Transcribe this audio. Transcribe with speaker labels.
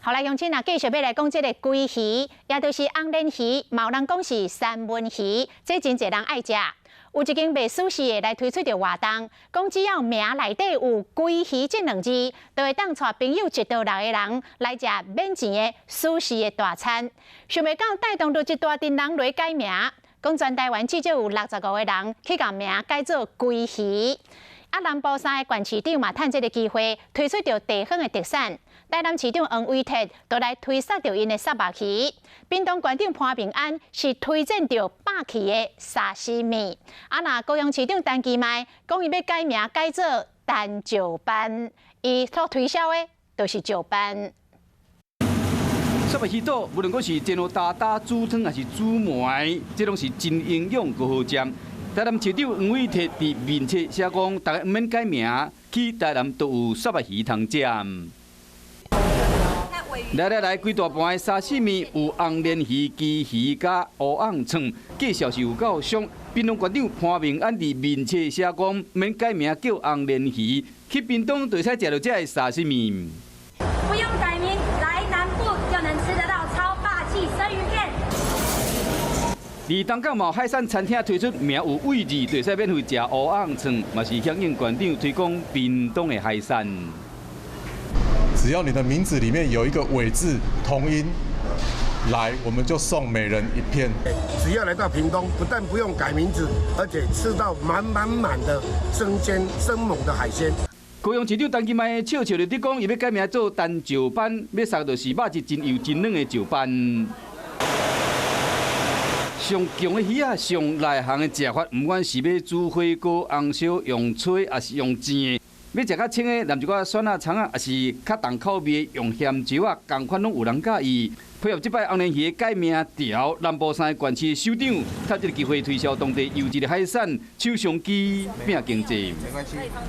Speaker 1: 好來，鄉親啊，繼續欲來講這個鮭魚，也就是紅鰱魚，嘛有人講是三文魚，這真濟人愛食。有一間賣壽司的來推出著活動，講只要名內底有鮭魚這兩字，就會當帶朋友一到六個人來食免錢的壽司的大餐。想袂到帶動著一大陣人來改名，講全台灣至少有65個人去共名改做鮭魚。啊，南部三个縣市長嘛，趁這个機會推出著地方的特產。台南市長黃偉哲就來推捒著𪜶的虱目魚，屏東縣長潘孟安是推薦著霸氣的沙西米。啊，若高雄市長陳其邁講伊欲改名改做陳石班，伊所推銷的就是石斑。
Speaker 2: 虱目魚肚，無論講是煎予焦焦、煮湯，抑是煮糜，這攏是真營養、閣好食。台南市長黃偉哲佇面冊寫講，逐家毋免改名，去台南都有虱目魚通食。來來來，規大盤的沙西米有紅鰱魚、旗魚佮烏甕腸，介紹是有夠俗。屏東縣長潘孟安佇面冊寫講，毋免改名叫紅鰱魚，去屏東就會使食著這个沙西米。
Speaker 3: 不用改名，來南部就能吃得到超霸氣生魚片。
Speaker 2: 佇東港某海產餐廳推出名有偉字，就會使免費食烏甕腸，嘛是響應縣長推廣屏東的海產。
Speaker 4: 只要你的名字裡面有一個偉字同音，來我們就送每人一片。
Speaker 5: 只要來到屏東，不但不用改名字，而且吃到滿滿滿的生鮮生猛的海鮮。
Speaker 2: 高雄市長陳其邁笑笑就佇講，伊欲改名做陳石斑，欲捒就是肉質真幼真軟的石斑。上強的魚仔，上內行的食法，毋管是欲煮火鍋、紅燒、用炊，抑是用煎的。欲食較清的，淋一寡蒜仔、蔥仔，抑是較重口味，用鹹椒仔，仝款攏有人佮意。配合這擺紅鰱魚改名潮，南部三个縣市首長，趁這个機會推銷當地優質的海產，手相機拼經濟。